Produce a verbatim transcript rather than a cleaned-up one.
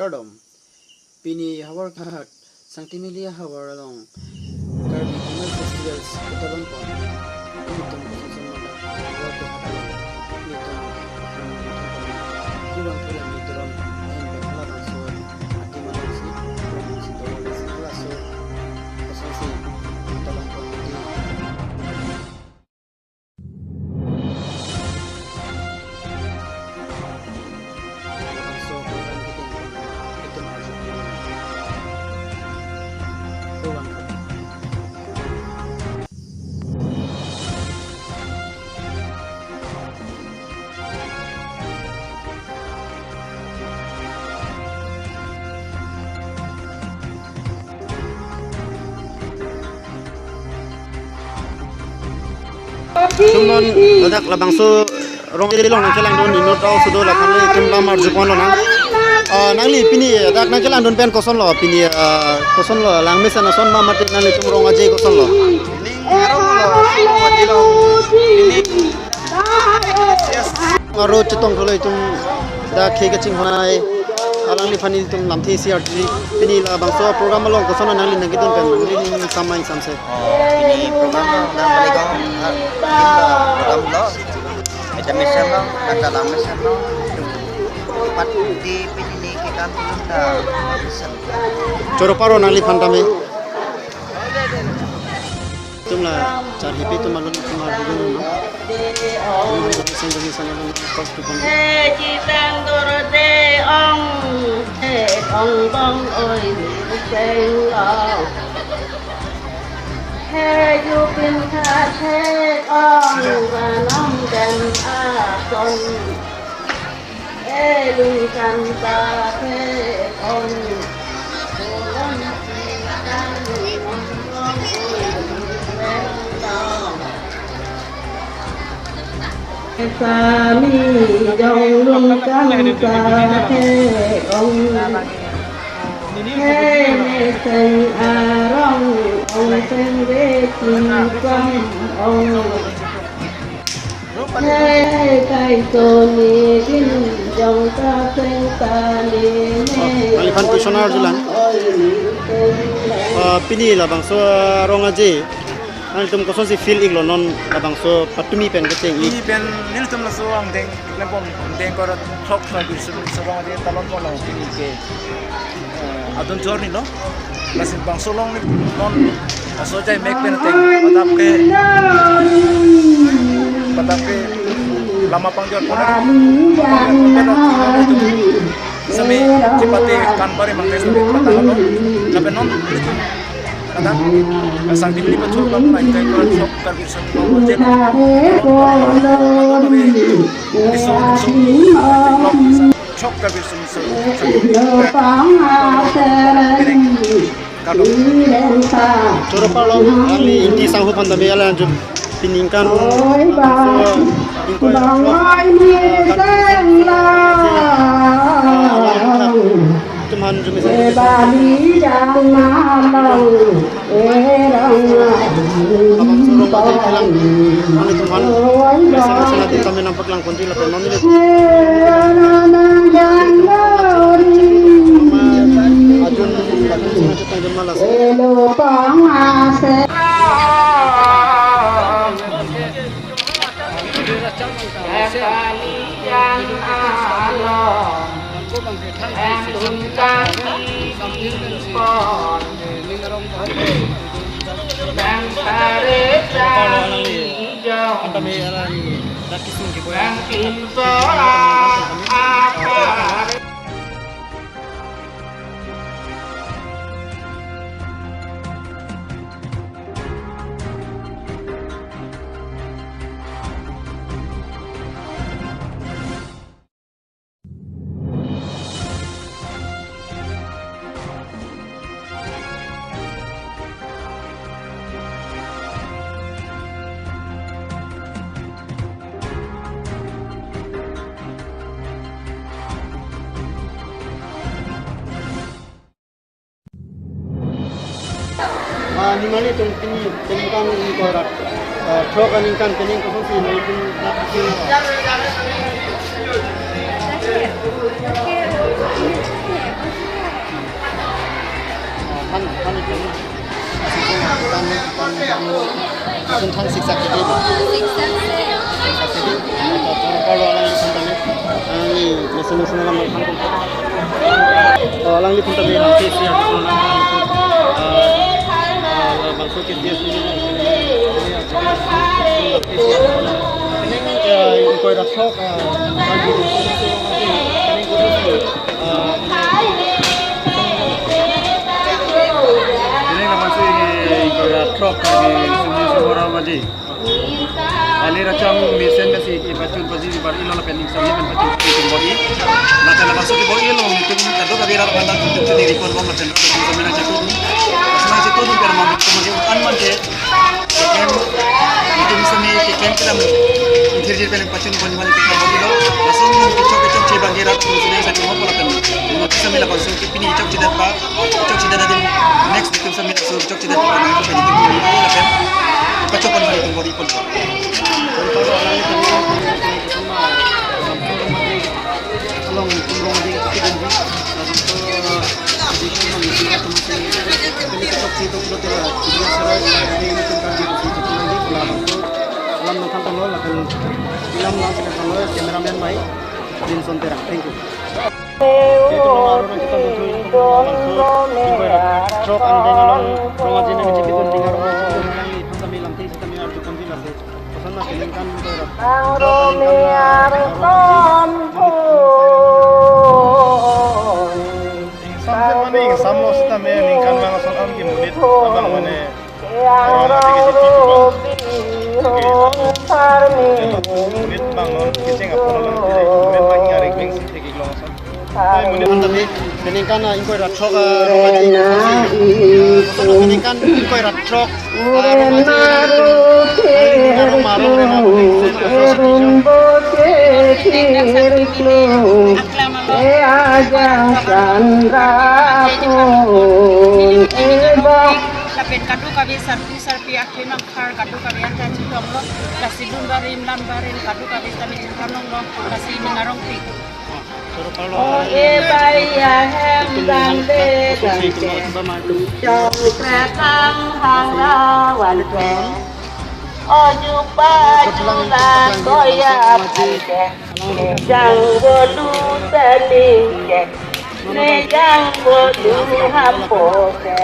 Kardom. Pini havar kehak Sangtimili ahavar along Karbi Animal Festivals ketalon pon. Ilitum kosonson madak havar kehak along ilitum kurang kurang ilitum ahin pen halabangso adim alongsi kurang si tolong si halaso kosonsi ketalon pon. Sumnon, ladak labangso Rong Aje along nangkelangdun inut rao sudo lapen le itum lam arju ponlonang. Ah, nangli pini dak nangkelangdun pen kosonlo pini, ah, kosonlo langmesen ason ma mate nanglitum Rong Aje kosonlo? Ning arong lo, Rong Aje lo. Pini aro chetong tholo itum dak khei kachinghon ai alangliphan ilitum lamthe isi arju. Pini labangso program along koson nangli nangkedun pen nangli ning samai samse. Oh, pini program lo, dak Maligaon, ah, pini lo program lo. Meja mesen lo, kata lang mesen lo. Pat di pini ni kita belum dah mesen. Choro paro nangliphan tame. Itum la charhipi itum alun itum alun no. Itum alun itum alun itum alun. He jitang dorode ong, he ong bong oi ni seng lo. He jupin khat he ong banom dan ason. He lungkan ta he ong. Sami jong lungkan ta he ong. He mesen arong ong seng de kum kam ong. He kai to ni din jong ta seng ta ni ne. Nangli phan question arjulang. Oi, oi. Ah, pini labangso Rong Aje. Nangtum kosonsi feel iklo non labangso patumi pen kecheng ik? Pini pen nelitum laso angdeng, klempon angdeng kor thok thok bisun bisun Rong Aje talon pon lo pini ke. Eh, adun thor ni lo. Lasi bangso along ni non aso jai mek pen ateng. Padap ke, padap ke lama pangjor pon. Sami chipate kanbari mangte sami patang lo. Lapen non nelitum kada Sangtimili pachok lo, nai kai kor sok Karbi Sangti lo, jen. Sok Karbi Sangti. Kado. Choro palo, nangli ingti sangho phan tame alanjut piningkan. Oi, bang. Bang, oi, ni teng la. Tum han jumi sa. E bali jang na long, e rong. Abang surong aja kilang. Ani tum han. Oi, bang. Sana sana di kami nampak lang kunti lapen non ini. Ajun, ajun sana cetang jemalas. Elo pang ase. Ah, nimarlitum pini peningkan ingkoi ra, ah, throk aningkan pening kosonsi nelitum. Atum thang siksak kedi. Siksak kedi. Choro parlo alangliphan tame. Alangli mesen mesen alam thang. Oh, alangliphan tame nang T C R. Ah, ah, bangso K T S ni. Ah, ingkoi ra throk, ah, Neli nangpasuk ingkoi ra throk kali Sumni Sumora Maji. Ali racham mesen besi kepachun paji bar-ilo lapen ingsam pen pachun pi tum bor-i. Lapen labangso kebor-ilo nelitum kadokave rat aphan nelitum chini ripon bom lapen nelitum samina chatu dun. Samina chatu dun per mam tum maji an mante. Keklem, nelitum sami keklem kedam inthirjir pen pachun pon mani keklem bor-ilo. Lason kechok kechokche bangke rat tum sini satu mo pola pen. Nelitum sami labangso ke pini chokchedet pa, chokchedet adim next nelitum sami laso chokchedet pa nelitum pen nelitum pini lapen pachok pon mani tum bor-i pon. Along tum rong di kita dan di. Alam nangthan tanglo lapen ilam nang sila tanglo cameraman mai Dimson Terang. Thank you. Throk angdeng along rong aji nang chipitun dinga rong aji nang iphan tame lamthe sitame arju ponji lasi. Pasan na peningkan Angro me arkom pon. Samjin mane ingsamlo sitame ningkan vang ason an ke monit abang mane. Angro rupi hong parmi. Monit bang non kecheng apor alam kiri. Monit bang ingari keng si thekik long ason. Ai monit an tame peningkan, ah, ingkoi ra throk, ah, rong aji. Peningkan ingkoi ra throk. Arong aji, arong marong rena. Lapen kadokave sarpi sarpi akhei mangkhar kadokave anta chetonglo. Lasi dun barim lam barim kadokave tame chetonglo. Lasi ning arongpik. O e bai ahem dangde dangde. Chong kre thang hang rawan ke. O juk ba julan koya phan ke. Nejang bolu tani ke. Nejang bolu hapo ke.